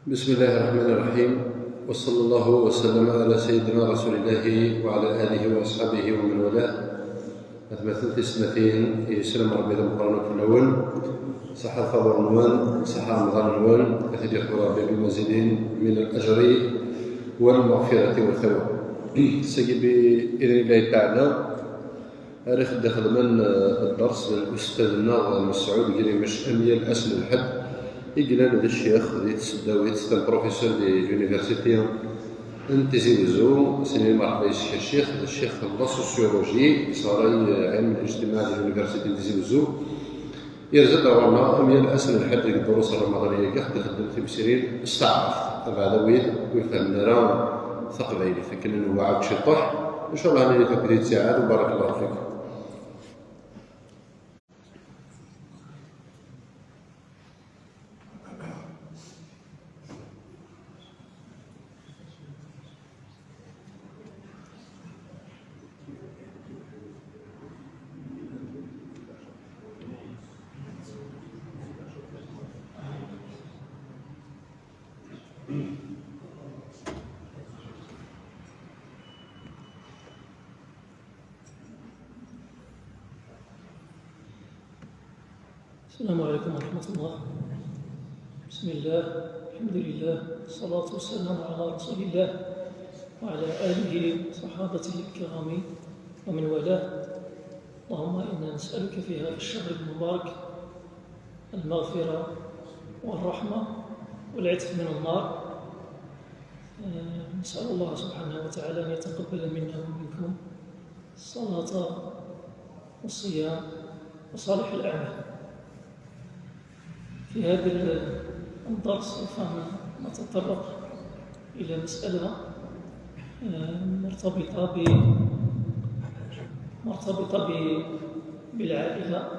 بسم الله الرحمن الرحيم، وصلى الله وسلم على سيدنا رسول الله وعلى آله وأصحابه ومن والاه. أثمثن تسمتين يسلم ربي ذا في الأول صحة فضل نوان صحة رمضان نوان أثدي ربي بمزيد من الأجر والمغفرة والثواب. سيدي بإذن الله تعالى أريخ دخل من الدرس الأستاذنا مسعود قريمش أميال أسن الحد إقلال ذا الشيخ ذي تسداوي تستان professeur de l'université ن تيزي وزو سنين مرحبا يسك الشيخ ذا الشيخ la sociologie صار علم الاجتماع دي l'université تيزي وزو يرزق دورنا أميال أسن الحد الدروس الرمضانية كاع تخدم في بسرين استعرف بعد ويد ويفهم راه ثقبيلي فكن هو عاود شي طح ان شاء الله انا تاكل تساعد وبارك الله فيك. السلام عليكم ورحمة الله. بسم الله، الحمد لله، والصلاة والسلام على رسول الله وعلى آله وصحابته الكرام ومن والاه. اللهم إنا نسألك في هذا الشهر المبارك المغفرة والرحمة والعتق من النار. نسأل الله سبحانه وتعالى أن يتقبل منا ومنكم الصلاة والصيام وصالح الأعمال. في هذا الدرس سوف نتطرق إلى مسألة مرتبطة بالعائلة،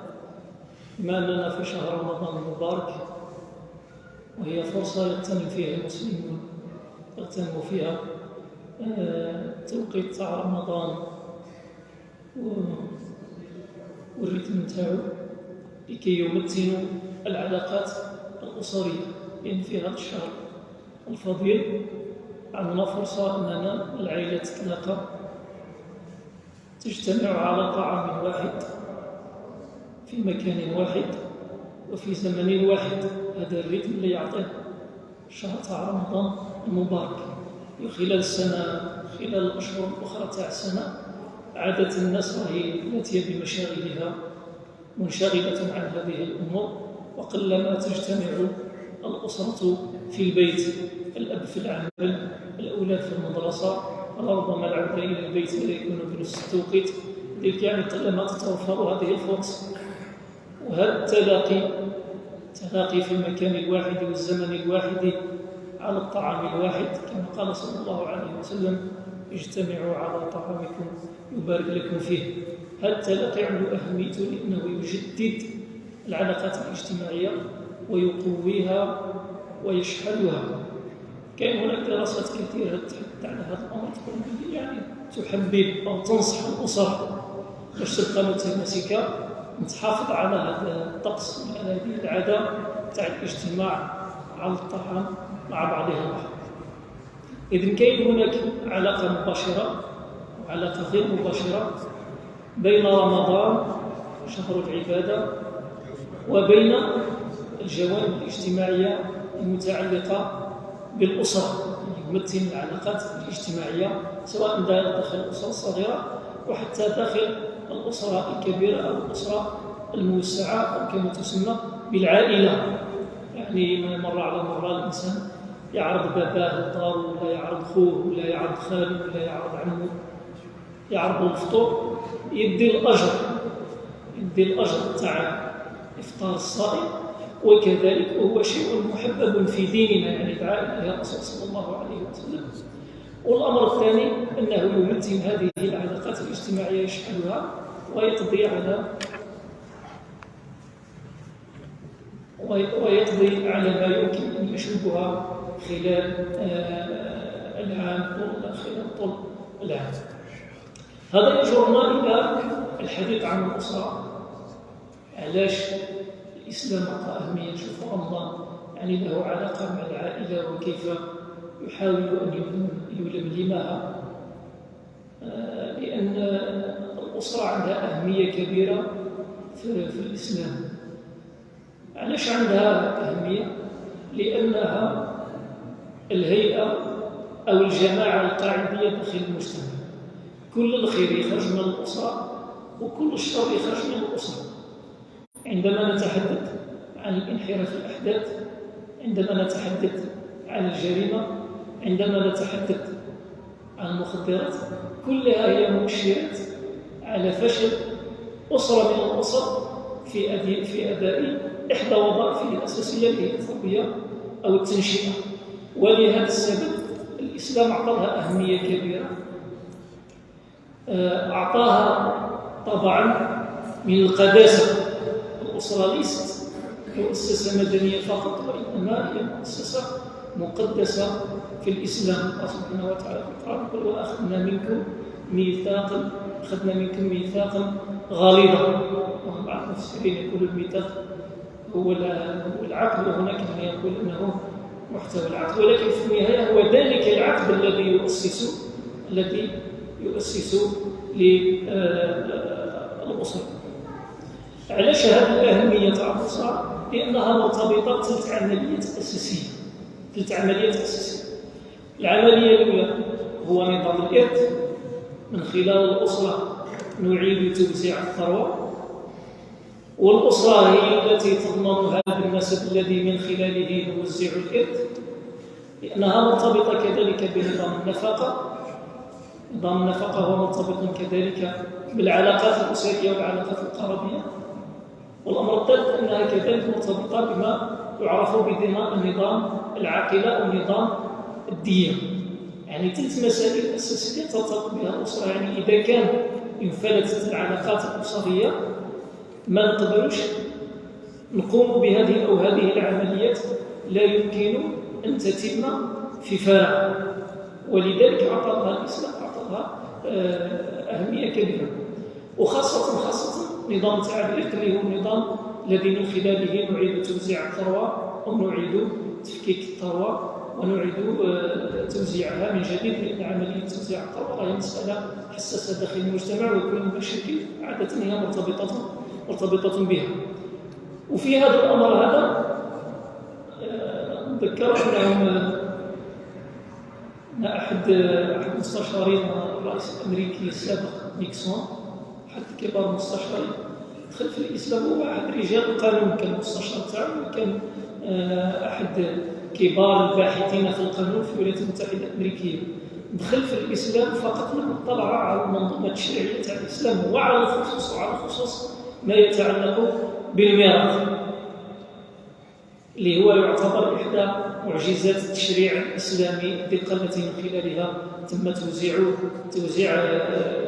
بما أننا في شهر رمضان المبارك وهي فرصة يغتنم فيها المسلمون، يغتنم فيها توقيت تاع رمضان والريتم تاعو لكي يمتنوا العلاقات الأسرية، لأن في هذا الشهر الفضيل عندنا فرصة أننا العائلة تتلاقى، تجتمع على طعام واحد في مكان واحد وفي زمن واحد. هذا الريتم اللي يعطيه شهر تاع رمضان المبارك. خلال السنة، خلال الأشهر الأخرى تاع السنة، عادة الناس راهي لاتية بمشاغلها، منشغلة عن هذه الأمور، وقلما تجتمع الأسرة في البيت، الأب في العمل، الأولاد في المدرسة، ولربما العودة إلى البيت لا يكون بنفس التوقيت، لذلك يعني قلما تتوفر هذه الفرص. وهذا التلاقي، تلاقي في المكان الواحد والزمن الواحد على الطعام الواحد، كما قال صلى الله عليه وسلم: اجتمعوا على طعامكم يبارك لكم فيه. هذا التلاقي عنده أهميته لأنه يجدد العلاقات الاجتماعية ويقويها ويشحذها. كاين هناك دراسات كثيرة تحدث على هذا الأمر، تقول يعني تحبب أو تنصح الأسر باش تبقى متماسكة، تحافظ على هذا الطقس وعلى هذه العادة تاع الاجتماع على الطعام مع بعضها البعض. إذن كاين هناك علاقة مباشرة وعلاقة غير مباشرة بين رمضان شهر العبادة وبين الجوانب الاجتماعية المتعلقة بالأسرة، يعني يمثل العلاقات الاجتماعية سواء داخل الأسرة الصغيرة وحتى داخل الأسرة الكبيرة أو الأسرة الموسعة أو كما تسمى بالعائلة. يعني مرة على مرة الإنسان يعرض باباه لداره، ولا يعرض خوه، ولا يعرض خاله، ولا يعرض عمه، يعرض الفطور، يدي الأجر، يدي الأجر تاع إفطار الصائم. وكذلك وهو شيء محبب في ديننا، يعني دعا إليه الرسول صلى الله عليه وسلم. والأمر الثاني أنه يمتن هذه العلاقات الاجتماعية، يشحنها ويقضي على ما يمكن أن يشوبها خلال العام، خلال طول العام. هذا يجرنا إلى الحديث عن الأسرة. علاش الإسلام أعطى أهمية؟ شوفوا رمضان يعني له علاقة مع العائلة وكيف يحاول أن يلملمها، لأن الأسرة عندها أهمية كبيرة في الإسلام. علاش عندها أهمية؟ لأنها الهيئة أو الجماعة القاعدية داخل المجتمع. كل الخير يخرج من الأسرة وكل الشر يخرج من الأسرة. عندما نتحدث عن الانحراف الأحداث، عندما نتحدث عن الجريمة، عندما نتحدث عن المخدرات، كلها هي مؤشرات على فشل أسرة من الأسر في أداء إحدى وظائفه الأساسية اللي هي التربية أو التنشئة. ولهذا السبب الإسلام أعطاها أهمية كبيرة، أعطاها طبعا من القداسة. الأسرة ليست مؤسسة مدنية فقط، وإنما هي مؤسسة مقدسة في الإسلام. الله سبحانه وتعالى في القرآن يقول: وأخذنا منكم ميثاقا، أخذنا منكم ميثاقا غليظا. وبعض المفسرين يقول الميثاق هو العقد، وهناك من يقول أنه محتوى العقد، ولكن في النهاية هو ذلك العقد الذي يؤسس للأسرة. علاش هذه الأهمية تاع الأسرة؟ لأنها مرتبطة بثلاث عمليات أساسية. ثلاث عمليات أساسية. العملية الأولى هو نظام الإرث، من خلال الأسرة نعيد توزيع الثروة، والأسرة هي التي تضمن هذا النسب الذي من خلاله نوزع الإرث، لأنها مرتبطة كذلك بنظام النفقة. نظام النفقة هو مرتبط كذلك بالعلاقات الأسرية والعلاقات القرابية. والأمر الثالث أنها كذلك مرتبطة بما يعرف بنظام العاقلة أو نظام الدية. يعني ثلاث مسائل أساسية ترتبط بها الأسرة. يعني إذا كان انفلتت العلاقات الأسرية ما نقدروش نقوم بهذه أو هذه العمليات، لا يمكن أن تتم في فراغ. ولذلك أعطاها الإسلام، أعطاها أهمية كبيرة، وخاصة نظام تاع الإرث اللي هو النظام الذي من خلاله نعيد توزيع الثروة ونعيد تفكيك الثروة ونعيد توزيعها من جديد، لأن عملية توزيع الثروة هي مسألة حساسة داخل المجتمع، وكل المشاكل عادة هي مرتبطة بها. وفي هذا الأمر هذا نذكر أنهم أحد مستشارين الرئيس الأمريكي السابق نيكسون، أحد كبار المستشارين، دخل في الإسلام، هو أحد رجال القانون، كان مستشار تاعو، كان أحد كبار الباحثين في القانون في الولايات المتحدة الأمريكية. دخل في الإسلام فقط لما اطلع على المنظومة التشريعية تاع الإسلام، وعلى الخصوص ما يتعلق بالميراث، اللي هو يعتبر إحدى معجزات التشريع الإسلامي، الدقة التي من خلالها تم توزيع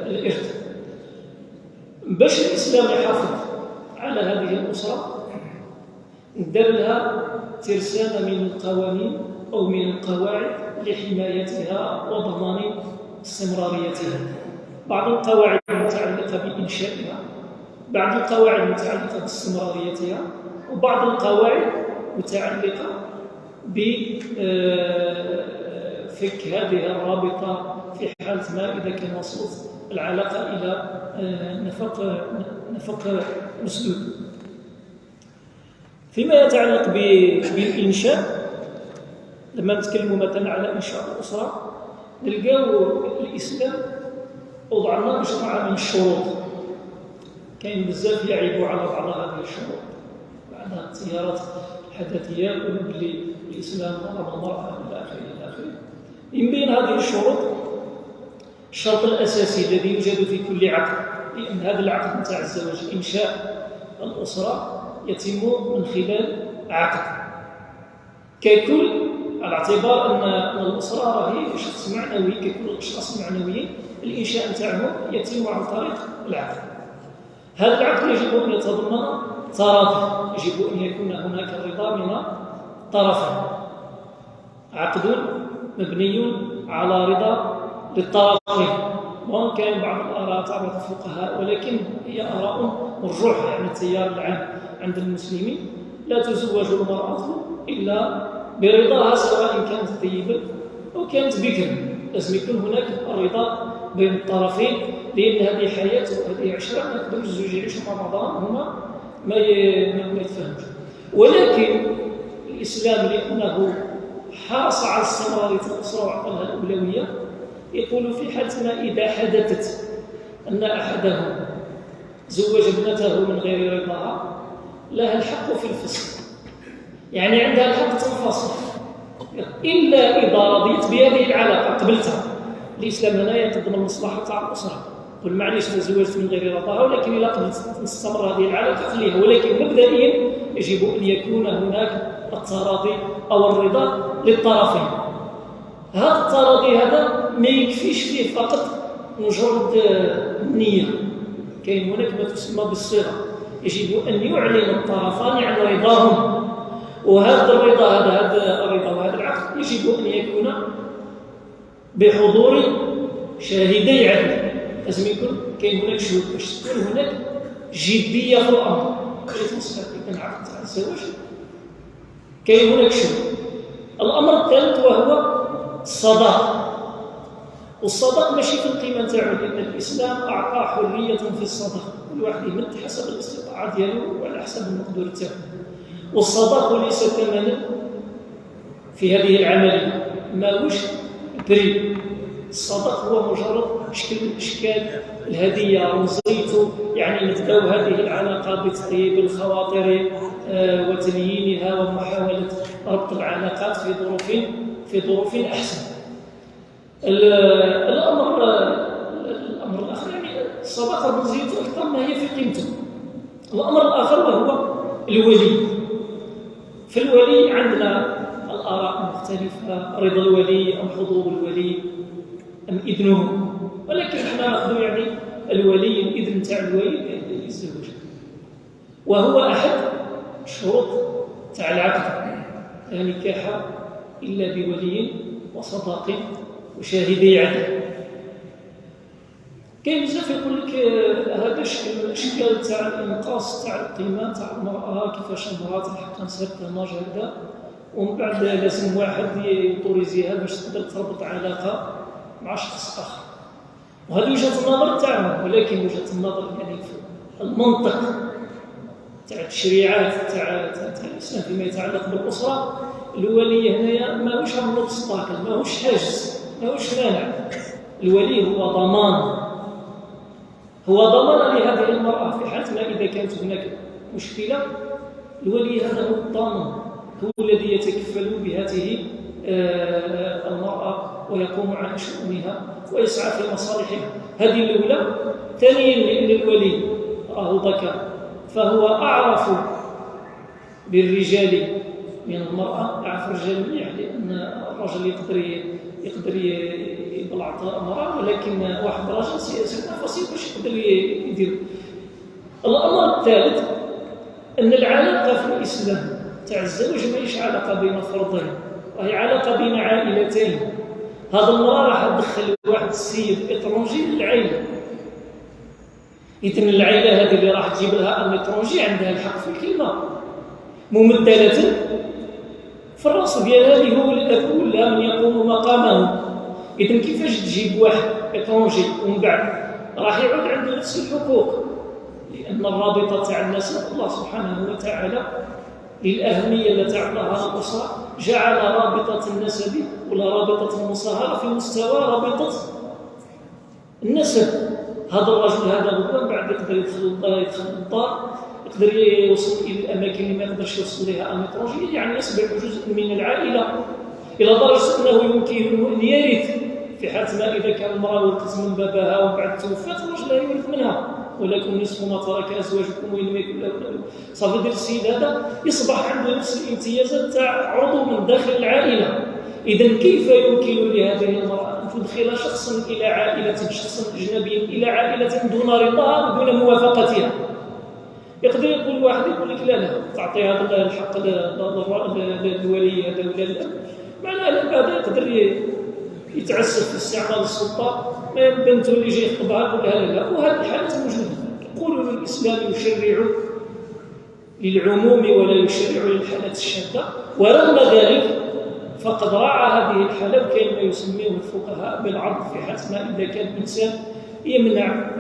الإرث. باش الإسلام يحافظ على هذه الأسرة دار لها ترسانة من القوانين أو من القواعد لحمايتها وضمان استمراريتها. بعض القواعد المتعلقة بإنشائها، بعض القواعد المتعلقة باستمراريتها، وبعض القواعد متعلقة بفك هذه الرابطة في حالة ما إذا كان وصلت العلاقة إلى نفق مسدود. فيما يتعلق بالإنشاء، لما نتكلم مثلا على إنشاء الأسرة، نلقاو الإسلام وضع لنا مجموعة من الشروط. كاين بزاف يعيبوا على بعض هذه الشروط، بعض التيارات الحداثية يقولوا بلي الإسلام ضرب المرأة إلى آخره إلى آخره. من بين هذه الشروط الشرط الأساسي الذي يوجد في كل عقد، لأن هذا العقد نتاع الزواج إنشاء الأسرة يتم من خلال عقد، ككل على اعتبار أن الأسرة راهي شخص معنوي، ككل الأشخاص المعنويين الإنشاء نتاعهم يتم عن طريق العقد. هذا العقد يجب أن يتضمن تراضي، يجب أن يكون هناك رضا من الطرفين، عقد مبني على رضا للطرفين. وان كان بعض الآراء تاع بعض الفقهاء، ولكن هي آراء مرجوحة، يعني التيار العام عند المسلمين لا تزوج المرأة إلا برضاها، سواء كانت طيبة أو كانت بكرا. لازم يكون هناك الرضا بين الطرفين، لأن هذه حياة وهذه عشرة، ما يقدروش الزوج يعيشوا مع بعضهم هما ما يتفاهموش. ولكن الإسلام لأنه حرص على استمرارية الأسرة وأعطاها الأولوية، يقول في حالة ما إذا حدثت أن أحدهم زوج ابنته من غير رضاها لها الحق في الفصل، يعني عندها الحق تنفصل إلا إذا رضيت بهذه العلاقة قبلتها. الإسلام هنا يقدم المصلحة تاع الأسرة، قل معليش تزوجت من غير رضاها، ولكن إلا قبلت تستمر هذه العلاقة خليها، ولكن مبدئيا يجب أن يكون هناك التراضي أو الرضا للطرفين. هذا التراضي هذا ما يكفيش فيه فقط مجرد النية، كاين هناك ما تسمى بالصيغة، يجب أن يعلن الطرفان عن رضاهم، وهذا الرضا هذا الرضا وهذا العقد يجب أن يكون بحضور شاهدي عدل. لازم يكون كاين هناك شهود باش تكون هناك جدية في الأمر. إذا عقد تاع الزواج كاين هناك شهود. الأمر الثالث وهو الصداق. والصداق ماشي في القيمة نتاعو، لأن الإسلام أعطى حرية في الصداق، كل واحد يمد حسب الاستطاعة ديالو وعلى حسب المقدور تاعو. والصداق ليس ثمنا في هذه العملية، ماهوش بري. الصداق هو مجرد شكل من أشكال الهدية، رمزيته، يعني نبداو هذه العلاقة بتطيب الخواطر وتليينها ومحاولة ربط العلاقات في ظروف أحسن. الأمر الآخر يعني الصداقة رمزيته أكثر ما هي في قيمته. الأمر الآخر وهو الولي. في الولي عندنا الآراء المختلفة، رضا الولي أم حضور الولي أم إذنه، ولكن احنا ناخذ يعني الولي، الإذن تاع الولي للزواج، وهو أحد شروط تاع العقد، لا نكاح إلا بولي وصداق وشاهدي عدل. كاين بزاف يقول لك هذا شكل من الاشكال تاع الانقاص تاع القيمة تاع المراة، كيفاش المراة تلحق un certain âge هكذا، ومن بعد لازم واحد يوتوريزيها باش تقدر تربط علاقة مع شخص اخر. وهذه وجهه النظر تاعهم، ولكن وجهه النظر يعني في المنطق تاع التشريعات تاع الاسلام فيما يتعلق بالاسرة، الولي هنايا ماهوش un obstacle، ماهوش حاجز، ماهوش مانع. الولي هو ضمان، هو ضمان لهذه المرأة في حالة ما إذا كانت هناك مشكلة. الولي هذا هو الضامن، هو الذي يتكفل بهذه المرأة ويقوم على شؤونها ويسعى في مصالحها. هذه الأولى. ثانيا، لأن الولي راه ذكر، فهو أعرف بالرجال من المرأة، أعرف الرجال مليح، لأن الرجل يقدر يبلع امرأة، ولكن واحد الرجل سياسي باش يقدر يدير. الأمر الثالث أن العلاقة في الإسلام تاع الزواج ماهيش علاقة بين فردين، راهي علاقة بين عائلتين. هذا المرأة راح تدخل واحد السيد étranger للعائلة، إذن العائلة هذه اللي راح تجيب لها un étranger عندها الحق في الكلمة ممثلة في الراس ديالها اللي هو الأب ولا من يقوم مقامه. إذن كيفاش تجيب واحد étranger ومن بعد راح يعود عنده نفس الحقوق؟ لأن الرابطة تاع النسب الله سبحانه وتعالى للأهمية التي أعطاها الأسرة جعل رابطة النسب ولا رابطة المصاهرة في مستوى رابطة النسب. هذا الرجل هذا هو من بعد يقدر يدخل الدار، يقدر يوصل إلى الأماكن اللي ما يقدرش يوصل لها un étranger، يعني يصبح جزء من العائلة إلى درجة أنه يمكن أن يرث في حالة ما إذا كان المرأة ورثت من باباها ومن بعد توفات الرجل لا يورث منها، ولكم نصف ما ترك أزواجكم وإن لم يكن لهن. صافي دير السيد هذا يصبح عنده نفس الامتيازات تاع عضو من داخل العائلة. إذا كيف يمكن لهذه المرأة أن تدخل شخصا إلى عائلة، شخصا أجنبيا إلى عائلة دون رضاها ودون موافقتها؟ يقدر يقول واحد يقول لك لا لا تعطي هذا الحق للولي هذا ولا الأب، معناها الأب هذا يقدر يتعسف في استعمال السلطة، ما بنته اللي جاي يخطبها يقول لها لا لا. وهذه الحالات موجودة. يقولون الإسلام يشرع للعموم ولا يشرع للحالات الشاذة. ورغم ذلك فقد راعى هذه الحالة، وكاين ما يسميه الفقهاء بالعرض في حالة ما إذا كان الإنسان يمنع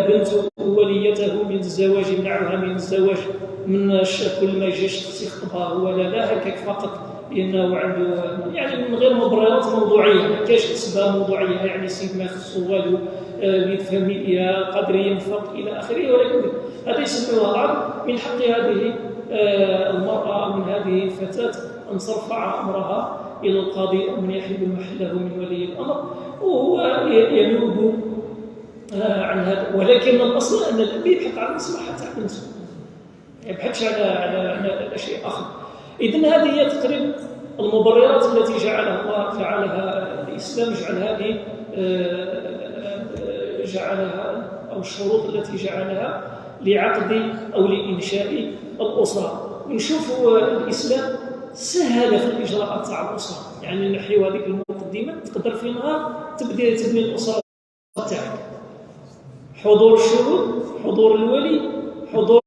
بنته وليته من الزواج، يمنعها من الزواج من كل ما يجي شخص يخطبها هو لا هكاك فقط لأنه عنده يعني من غير مبررات موضوعية، ما كاينش أسباب موضوعية، يعني السيد ما يخصو والو، وليد فاميليا قادر ينفق إلى آخره، ولكن هذا يسميوها العرض. من حق هذه المرأة أو من هذه الفتاة أن ترفع أمرها إلى القاضي أو من يحل محله من ولي الأمر، وهو ينوب عن هذا. ولكن الأصل أن الأب يبحث عن مصلحة بنته، ما يبحثش على شيء آخر. إذن هذه هي تقريبا المبررات التي جعلها الإسلام، جعل هذه جعلها أو الشروط التي جعلها لعقد أو لإنشاء الأسرة. ونشوفوا الإسلام سهل في الإجراءات تاع الأسرة، يعني نحيو هذيك المقدمة، تقدر في نهار تبدي تبني الأسرة تاعك، حضور الشهود، حضور الولي، حضور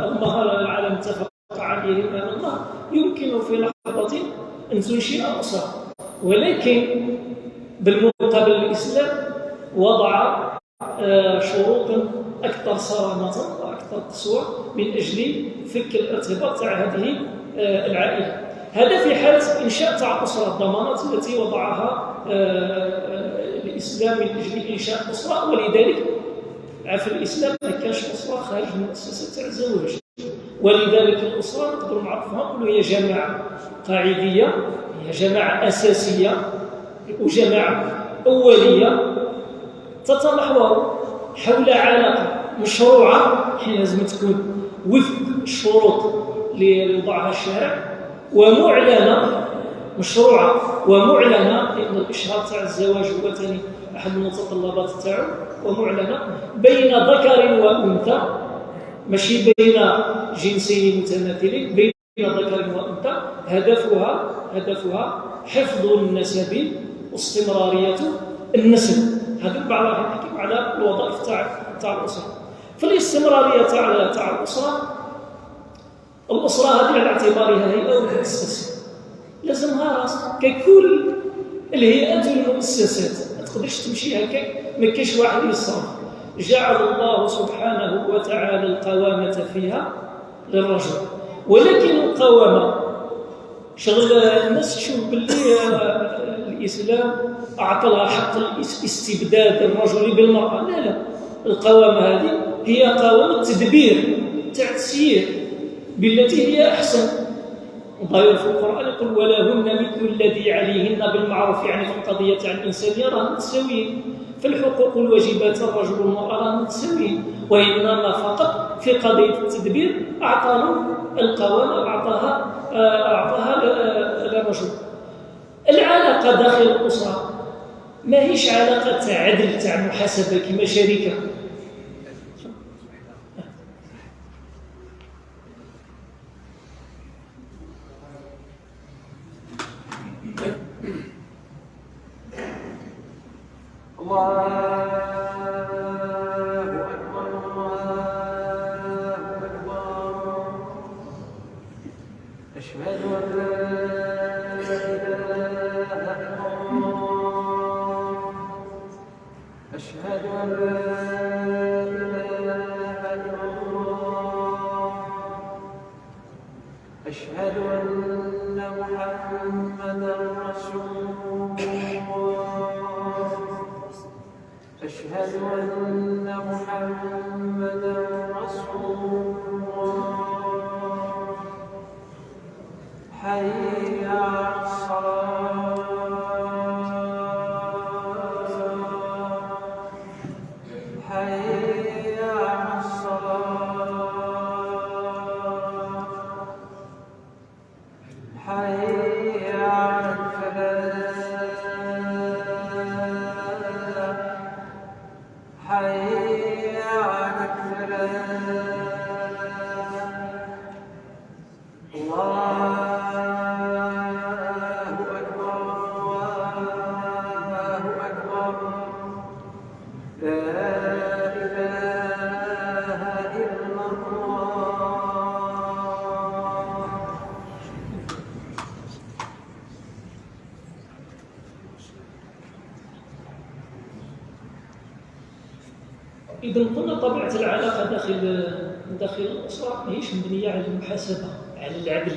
المهر العالم اتفق عليه امام الله، يمكن في لحظة أن تنشئ أسرة. ولكن بالمقابل الإسلام وضع شروطا أكثر صرامة وأكثر قسوة من أجل فك الارتباط تاع هذه العائلة. هذا في حالة إنشاء تاع أسرة، الضمانات التي وضعها الإسلام من أجل إنشاء أسرة. ولذلك في الإسلام ما كانش أسرة خارج المؤسسة تاع الزواج، ولذلك الأسرة نقدروا نعرفوها نقولوا هي جماعة قاعدية، هي جماعة أساسية وجماعة أولية تتمحور حول علاقة مشروعة، حين لازم تكون وفق الشروط اللي وضعها الشارع، ومعلنة، مشروعة ومعلنة، لأن الإشهار تاع الزواج هو ثاني أحد المتطلبات تاعو، ومعلنة بين ذكر وأنثى، ماشي بين جنسين متماثلين، بين ذكر وأنثى، هدفها حفظ النسب واستمرارية النسل. هذا بعد راح نحكيو على الوظائف تاع الأسرة. في الاستمرارية تاع الأسرة، الأسرة هذه على اعتبارها هيئة ومؤسسة، لازمها راس ككل الهيئات والمؤسسات، ما تقدرش تمشي هكاك، ما كاينش واحد يصرف. جعل الله سبحانه وتعالى القوامة فيها للرجل، ولكن القوامة شغل الناس تشوف باللي الإسلام أعطى لها حق استبداد الرجل بالمرأة. لا لا، القوامة هذه هي قوامة تدبير تاع تسيير بالتي هي أحسن. ضاير في القرآن يقول ولهن مثل الذي عليهن بالمعروف، يعني في القضية تاع الإنسانية راه متساويين، في الحقوق والواجبات الرجل والمرأة راه متساويين، وإنما فقط في قضية التدبير أعطاه القوامة، أعطاها للرجل. العلاقة داخل الأسرة ماهيش علاقة تاع عدل تاع محاسبة كما شركة. الله أكبر الله أكبر، أشهد أن لا إله إلا الله، أشهد أن لا إله إلا الله، أشهد أن محمدا رسول الله، أشهد أن محمدا رسول الله، حي على الصلاة، حي على الصلاة، حي على الفلاح، حي على الفلاح. الله أكبر الله أكبر، لا إله إلا الله. إذا قلنا طبيعة العلاقة داخل الأسرة ماهيش مبنية على المحاسبة، على العدل،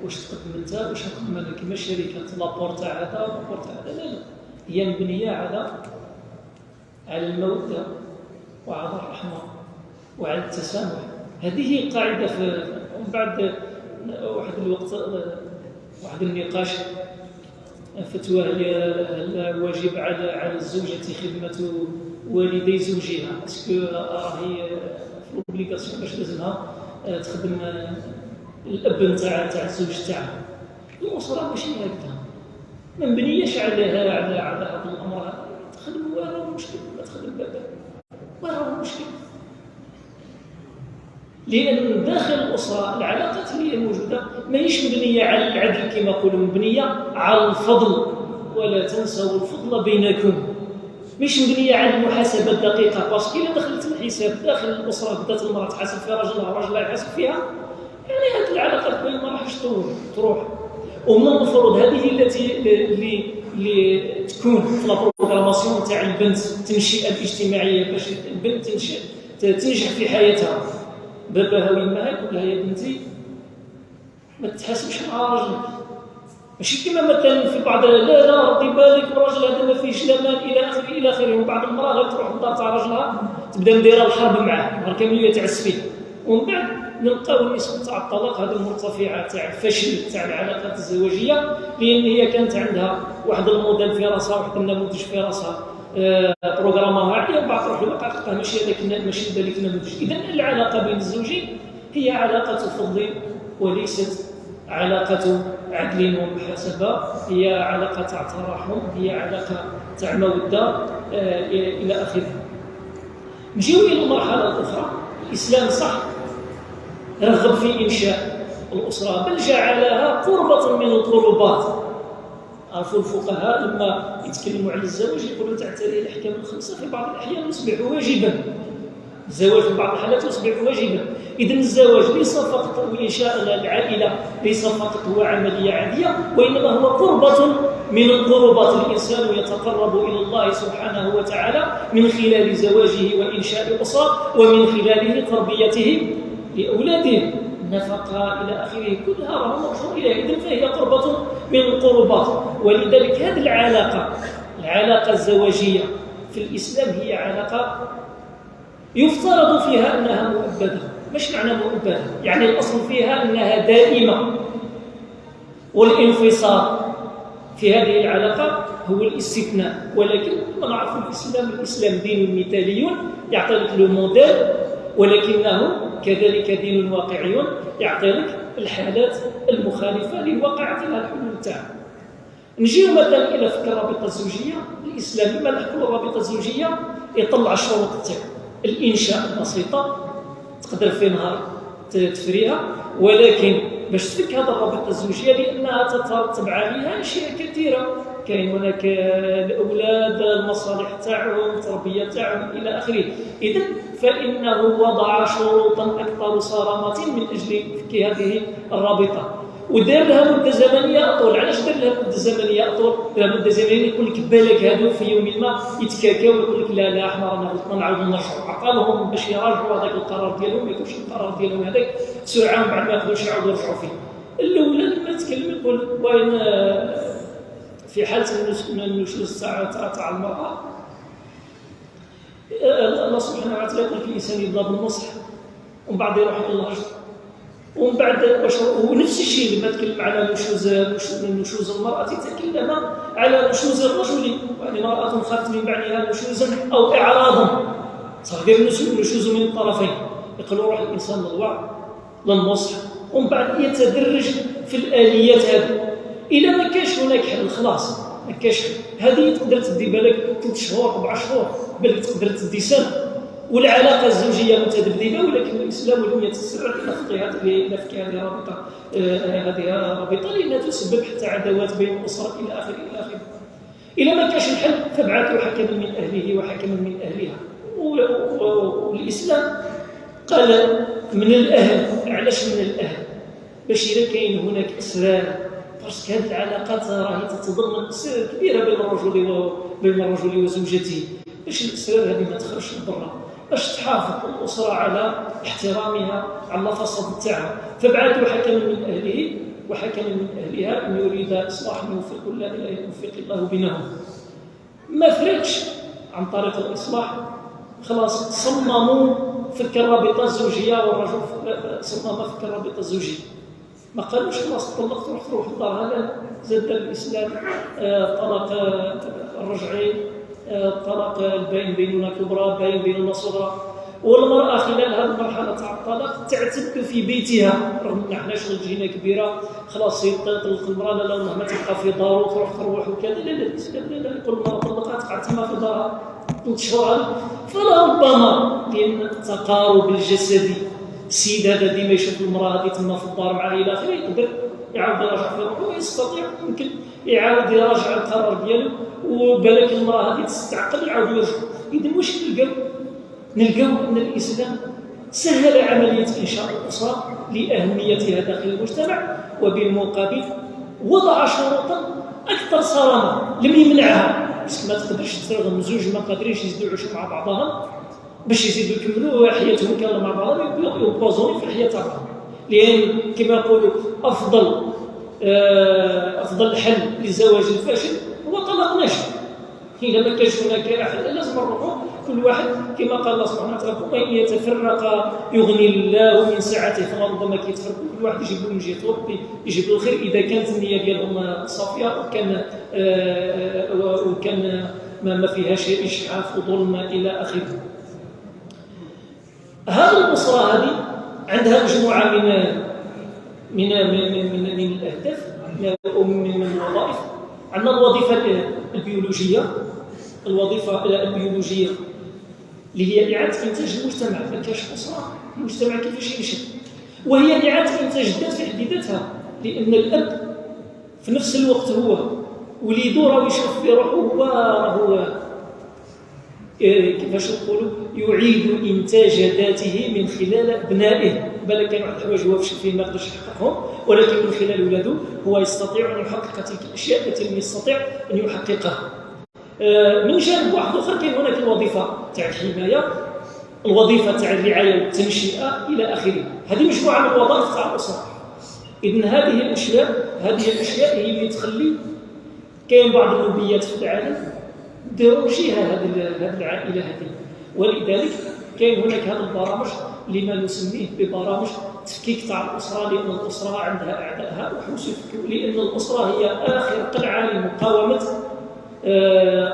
واش تقدم أنت واش نقدم أنا، كيما الشركات l'apport تاع هذا l'apport تاع هذا، لا لا، هي مبنية على المودة وعلى الرحمة وعلى التسامح. هذه هي القاعدة. ومن بعد واحد الوقت واحد النقاش فتوى هي الواجب على الزوجة خدمة والدي زوجها، est-ce que راهي في l'obligation باش لازمها تخدم الاب نتاع الزوج تاعها. الاسرة ماشي هكذا، ما مبنياش على على على هذا الامر هذا. تخدم وين راه المشكل؟ ما تخدم بابا وين راه المشكل؟ لان داخل الاسرة العلاقات اللي هي موجودة ماهيش مبنية على العدل كما نقولوا، مبنية على الفضل، ولا تنسوا الفضل بينكم. مش مبنية على المحاسبة الدقيقة، parce que الا دخلت الحساب داخل الاسرة بدات المراة تحاسب في راجلها وراجلها يحاسب فيها، يعني هذه العلاقات بين ما راحش تروح. ومن المفروض هذه التي اللي تكون في la programmation تاع البنت، التنشئه الاجتماعية، باش البنت تنجح في حياتها، باباها ويماها يقول لها يا بنتي ما تحاسبش مع راجلك. ماشي كما مثلا في بعض، لا لا ردي بالك الراجل هذا ما فيهش الامان الى اخره الى اخره. ومن بعد المراة غير تروح للدار تاع راجلها تبدا مديره الحرب معاه نهار كامل هي تعس فيه، ومن بعد نلقاو النسبة تاع الطلاق هذه المرتفعة، تاع الفشل تاع العلاقات الزواجيه، لان هي كانت عندها واحد الموديل في راسها، واحد النموذج في راسها، programme عليه، ومن بعد تروح للواقع تلقاه ماشي هذاك، ماشي ذلك النموذج. اذا العلاقة بين الزوجين هي علاقة فضل وليست علاقة عدل ومحاسبة، هي علاقة تاع تراحم، هي علاقة تاع مودة إلى آخره. نجيو إلى المرحلة الأخرى. الإسلام صح رغب في إنشاء الأسرة، بل جعلها قربة من القربات. عرفوا الفقهاء لما يتكلموا على الزواج يقولوا تعتري الأحكام الخمسة في بعض الأحيان يصبح واجبا، الزواج في بعض الحالات يصبح واجبا. إذا الزواج ليس فقط إنشاء العائلة، ليس فقط هو عملية عادية، وإنما هو قربة من القربات. الإنسان يتقرب إلى الله سبحانه وتعالى من خلال زواجه وإنشاء أسرة، ومن خلاله تربيته لأولاده، النفقة إلى آخره، كلها راه مرجو إليه. إذن فهي قربة من القربات. ولذلك هذه العلاقة، العلاقة الزواجية في الإسلام هي علاقة يفترض فيها أنها مؤبدة. مش معنى مؤبدة؟ يعني الأصل فيها أنها دائمة، والانفصال في هذه العلاقة هو الاستثناء. ولكن كما نعرف الإسلام، الإسلام دين مثالي يعطي لك le modèle، ولكنه كذلك دين واقعي يعطي لك الحالات المخالفة للواقع، يعطي لها الحلول تاعها. نجيو مثلا إلى فك الرابطة الزوجية. الإسلام لما نحكوا الرابطة الزوجية يطلع الشروط تاعو، الإنشاء البسيطة تقدر في نهار تفريها، ولكن باش تفك هذا الرابطة الزوجية لأنها تترتب عليها أشياء كثيرة، كاين هناك الأولاد، المصالح تاعهم، التربية تاعهم إلى آخره. إذن فإنه وضع شروطا أكثر صرامة من أجل فك هذه الرابطة، ودار لها مدة زمنية أطول. علاش دار لها مدة زمنية أطول؟ دار لها مدة زمنية يقول لك بالك هادو في يوم ما يتكاكاو ويقول لك لا لا احنا رانا غلطنا نعاودو نرجعو. عطالهم باش يراجعوا هذاك القرار ديالهم، ما يكونش القرار ديالهم هذاك سرعة ومن بعد ما يقدروش يعاودوا يرجعوا فيه. الاولى لما تكلم يقول وين في حاله النشوز تاع المراة، الله سبحانه وتعالى يقول لك الانسان يبدا بالنصح ومن بعد يروح الى الهجر، ومن بعد ونفس الشيء لما تكلم على نشوز المرأة تكلم على نشوز الرجل، يعني امرأة خافت من بعدها نشوزا أو إعراضا، صار دير نشوز من الطرفين. يقول روح الإنسان للوعظ للنصح ومن بعد يتدرج في الآليات هذه. إلا ما كاش هناك حل خلاص ما كاش، هذه تقدر تدي بالك 3 شهور 4 شهور، بالك تقدر تدي سنة، والعلاقة الزوجية متذبذبة. ولكن الإسلام لم يتسرع إلى فك هذه الرابطة، هذه الرابطة لأنها تسبب حتى عداوات بين الأسر إلى آخره إلى آخره. إلى ما كاش الحل فابعثوا حكما من أهله وحكما من أهلها. والإسلام قال من الأهل. علاش من الأهل؟ باش إذا كاين هناك أسرار، parce que هذه العلاقات راهي تتضمن أسرار كبيرة بين الرجل وزوجته، باش الأسرار هذه ما تخرجش لبرا. باش تحافظ الاسرة على احترامها، على الفساد تاعها. فابعثوا حكما من اهله وحكما من اهلها ان يريد اصلاحا يوفق الله يوفق الله بينهم. ما فرقش عن طريق الاصلاح، خلاص صمموا فك الرابطة الزوجية، والرجل صمم فك الرابطة الزوجية. ما قالوش خلاص طلقت تروح تروح لدارها، لا، زاد الاسلام الطلاق الرجعي، الطلاق الباين بينونة كبرى، باين بينونة صغرى. والمرأة خلال هذه المرحلة تاع الطلاق تعتد في بيتها، رغم ان احنا شغل جينا كبيرة خلاص يطلق المرأة، لا لا والله ما تبقى في دارو تروح تروح وكذا، لا لا الإسلام لا لا، يقول المرأة طلقها تقعد تما في دارها 3 شهور. فلربما لأن التقارب الجسدي، السيد هذا ديما يشوف المرأة هذه تما في الدار معاه إلى آخره، يقدر يعاود يراجع في روحه ويستطيع يمكن يعاود يراجع القرار ديالو، وبالك المرأة هذه تستعقل يعاود يرجع. إذا واش نلقاو؟ نلقاو أن الإسلام سهل عملية إنشاء الأسرة لأهميتها داخل المجتمع، وبالمقابل وضع شروطا أكثر صرامة لم يمنعها، بس ما تقدرش ترغم زوج ما قادرينش يزيدوا يعيشوا مع بعضهم باش يزيدوا يكملوا حياتهم كاملة مع بعضهم، يبوزوني في الحياة تاعهم. لأن كما يقولوا أفضل حل للزواج الفاشل هو طلاق ناجح. إذا ما كانش هناك أحد لازم نروحوا كل واحد كما قال الله سبحانه وتعالى وإن يتفرق يغني الله من سعته. فربما كيتفرقوا كل واحد يجيب له من جهته ربي يجيب له الخير إذا كانت النية ديالهم صافية وكان ما فيهاش إجحاف وظلم إلى آخره. هذه الأسرة هذه عندها مجموعة من من من من, من الأهداف ومن الوظائف. عندنا الوظيفة البيولوجية، الوظيفة البيولوجية اللي هي إعادة إنتاج المجتمع. ما كاش أسرة المجتمع كيفاش ينشأ؟ وهي إعادة إنتاج الذات في حد ذاتها، لأن الأب في نفس الوقت هو وليدو راه يشوف في روحه، هو راهو كيفاش نقولوا يعيد إنتاج ذاته من خلال أبنائه. بالك كان واحد الحوايج هو فشل فيه ما قدرش يحققهم، ولكن من خلال ولاده هو يستطيع أن يحقق تلك الأشياء التي لم يستطيع أن يحققها. من جانب واحد آخر كاين هناك الوظيفة تاع الحماية، الوظيفة تاع الرعاية والتنشئة إلى آخره. هذه مجموعة من الوظائف تاع الأسرة. إذن هذه الأشياء هي اللي تخلي كاين بعض اللوبيات في العالم ديرونجيها هذه العائلة هذه، ولذلك كاين هناك هذه البرامج لما نسميه ببرامج تفكيك تاع الأسرة، لأن الأسرة عندها أعدائها وحوش يفكوا، لأن الأسرة هي آخر قلعة لمقاومة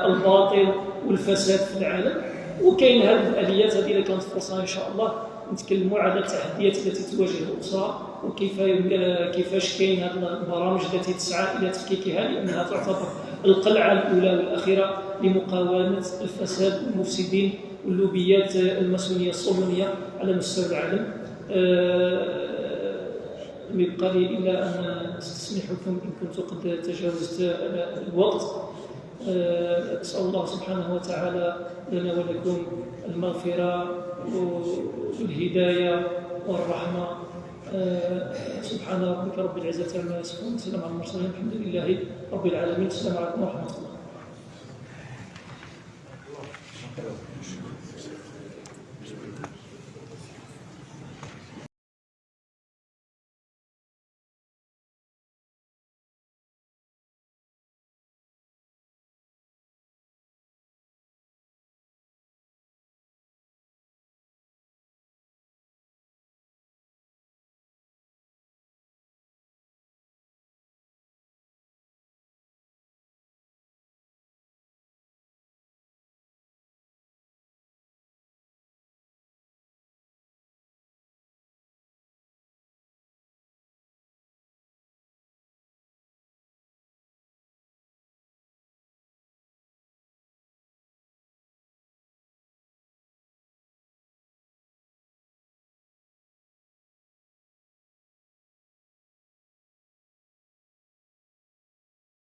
الباطل والفساد في العالم. وكاين هذه الآليات هذه إذا كانت فرصة إن شاء الله نتكلموا على التحديات التي تواجه الأسرة وكيف كيفاش كاين هذه البرامج التي تسعى إلى تفكيكها، لأنها تعتبر القلعة الأولى والأخيرة لمقاومة الفساد والمفسدين واللوبيات الماسونية الصهيونية على مستوى العالم. لم يبقى لي إلا أن أستسمحكم إن كنت قد تجاوزت الوقت. أسأل الله سبحانه وتعالى لنا ولكم المغفرة والهداية والرحمة. سبحان ربك رب العزة عما يصفون، سلام على المرسلين، الحمد لله رب العالمين. السلام عليكم ورحمة الله.